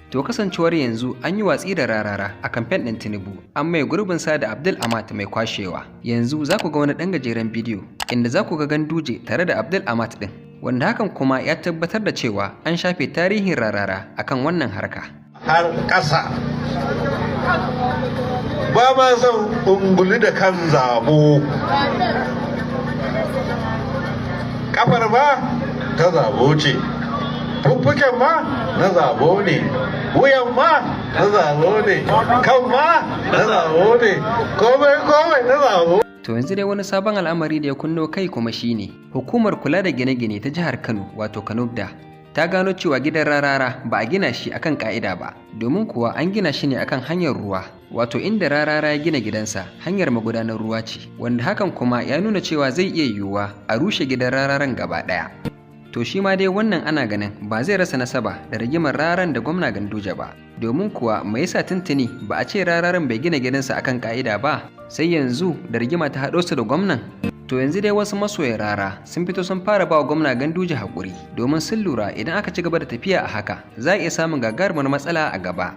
To, kasancewar yanzu an yi watsi da Rarara a kamfen ɗin Tinubu, an mai gurbin sa da Abdul Amat mai kwashewa. Yanzu za ku ga wani ɗan gajeren bidiyo inda za ku ga Ganduje tare da Abdul Amat ɗin, wanda hakan kuma ya tabbatar da cewa an shafe tarihin Rarara akan wannan harka. Har ƙasa ba ma son unguli da kan zabo, kafar ba ta zabo ce, fuffuken ma na zabo ne, wuyan ma na zabo ne, kan ma na zabo ne, komai komai na zabo. To, yanzu dai wani sabon al'amari da ya kunno kai kuma shine hukumar kula da gine-gine ta jihar Kano, wato Kanubda, ta gano cewa gidan Rarara ba a gina shi akan ka'ida ba, domin kuwa an gina shi ne akan hanyar ruwa, wato inda Rarara ya gina gidansa hanyar magudanar ruwa ce, wanda hakan kuma ya nuna cewa zai iya yiwuwa a rushe gidan Rararan gaba ɗaya. To, shi ma dai wannan ana ganin ba zai rasa nasaba da rigimar Rararan da gwamna Ganduje ba, domin kuwa mai yasa tuntuni ba a ce Rararan bai gina gidansa akan ka'ida ba, sai yanzu da rigima ta haɗo su da gwamnan? To, yanzu dai wasu masoya Rara sun fito sun fara ba wa gwamna Ganduje haƙuri, domin sun lura idan aka ci gaba da tafiya a haka, za a iya samun gagarumar matsala a gaba.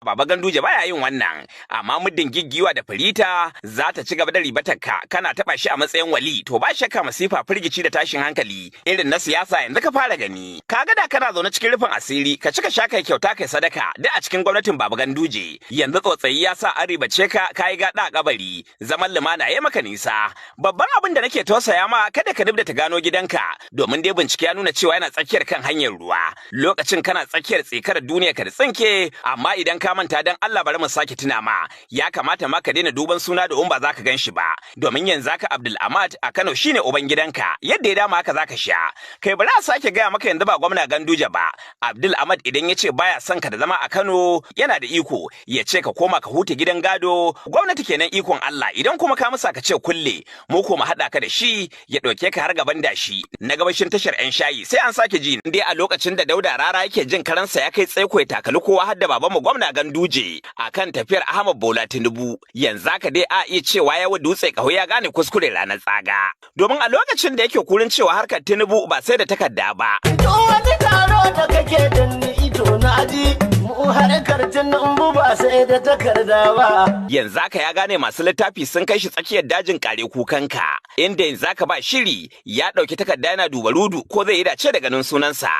Baba Ganduje baya yin wannan, amma muddin giggiwa da firita za ta ci gaba da ribatar ka kana taba shi a matsayin wali, to ba shakka masifa, firgici da tashin hankali irin na siyasa yanzu ka fara gani. Kaga da kana zaune cikin rufin asiri, ka cika sha, kai kyauta, kai sadaka, duk a cikin gwamnatin Baba Ganduje. Yanzu tsotsayi ya sa an ribace ka, kayi gada a kabari, zaman lumana ya maka nisa. Babban abin da nake tausaya ma, kada ka da ta gano gidanka, domin dai bincike ya nuna cewa yana tsakiyar kan hanyar ruwa. Lokacin kana tsakiyar tsikar duniya ka da tsinke, amma idan ka manta, dan Allah bari mu sake tuna ma, ya kamata ma ka daina duban suna da ba za ka gan shi ba, domin yanzu haka Abdul Ahmad a Kano shine uban gidanka. Yadda ya dama haka zaka sha. Kai, bari a sake gaya maka, yanzu ba gwamna Ganduje ba, Abdul Ahmad idan ya ce baya son ka da zama a Kano, yana da iko ya ce ka koma ka huta gidan gado, gwamnati kenan, ikon Allah. Idan kuma ka musa ka ce kulle mu ko mu haɗa ka da shi, ya ɗauke ka har gaban dashi na gabashin tashar 'yan shayi. Sai an sake ji dai a lokacin da Dauda Rara yake jin karansa ya kai tsaiko ya takali kowa har da babanmu gwamna Ganduje akan tafiyar Ahmad Bola Tinubu, yanzu haka dai a iya cewa ya dutse kaho ya gane kuskure ranar tsaga, domin a lokacin da yake kurin cewa harkar Tinubu ba sai da takarda ba. Duk wani taro da kake danni ito na ji mu harkar Tinubu ba sai da takarda ba. Yanzu haka ya gane masu littafi sun kai shi tsakiyar dajin kare kukanka, inda yanzu haka ba shiri ya ɗauki takarda yana duba rudu ko zai yi dace da ganin sunansa.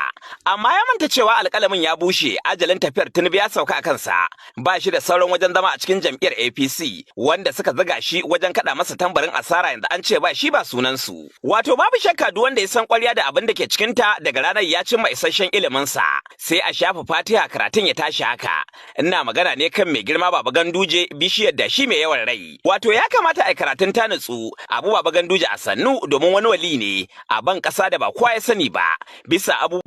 Amma ya manta cewa alƙalamin ya bushe, ajalin tafiyar Tinubu ya sauka a kansa. Ba shi da sauran wajen zama a cikin jam'iyyar APC, wanda suka zuga shi wajen kaɗa masa tambarin asara yanzu an ce ba shi ba sunansu. Wato babu shakka duk wanda ya san ƙwarya da abin da ke cikinta daga ranar ya cimma isasshen iliminsa. Sai a shafa fatiha karatun ya tashi haka. Ina magana ne kan mai girma Baba Ganduje, bishiyar da shi mai yawan rai. Wato ya kamata a yi karatun ta nutsu, abu Baba Ganduje a sannu, domin wani wali ne a ban ƙasa da ba kowa ya sani ba. Bisa abu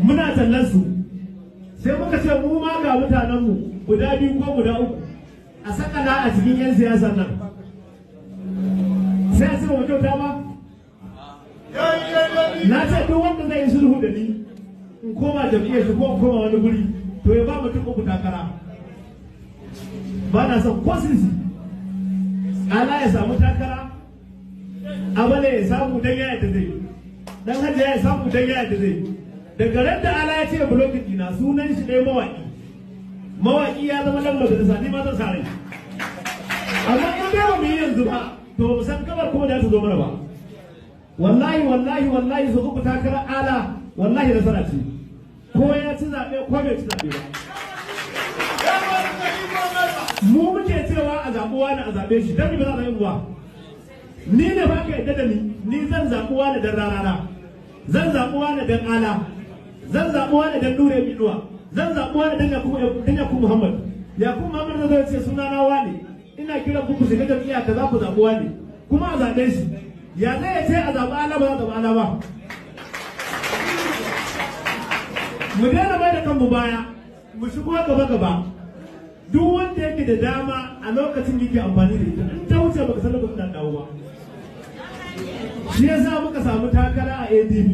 Muna tallar su, sai muka ce mu ma ga mutanenmu guda biyu ko guda uku a sakala a cikin 'yan siyasar nan, sai a ce ba mu kyauta ba. Na ce duk wanda zai yi sulhu da ni in koma jam'iyyar shi ko in koma wani guri, to ya ba mutum uku takara. Ba na son ko sisi. Ala ya samu takara, Abale ya samu dan yaya da zai, dan Hajiya ya samu dan yaya da zai. Daga ran da Ala ya ce blocking dina, sunan shi ɗaya mawaƙi. Mawaƙi ya zama dan majalisa, ni ma zan sa rai. Amma in dai ba mu yi yanzu ba, to ba mu san kabar kuma da ta zo mana ba. Wallahi, wallahi, wallahi, su uku takarar Ala, wallahi nasara ce, ko ya ci zaɓe ko bai ci zaɓe ba. Mu muke cewa a zaɓi wani, a zaɓe shi. Dan ba za a zaɓe mu ba? Ni ne ba ka yadda da ni, ni zan zaɓi wani dan Rarara, zan zaɓi wani dan Ala, zan zaɓi wani dan Nure Biduwa, zan zaɓi wani dan Yakubu Muhammad. Yakubu Muhammad zai ce suna na wani, ina kiran ku ku shiga jam'iyya kaza, ku zaɓi wani, kuma a zaɓe shi. Ya zai ce a zaɓi Ala, ba za a zaɓi Ala ba? Mu daina mai da kanmu baya, mu shigo gaba gaba. Duk wanda yake da dama a lokacin yake amfani da ita, in ta wuce baka san lokacin da dawo ba. Shi yasa muka samu takara a ADP.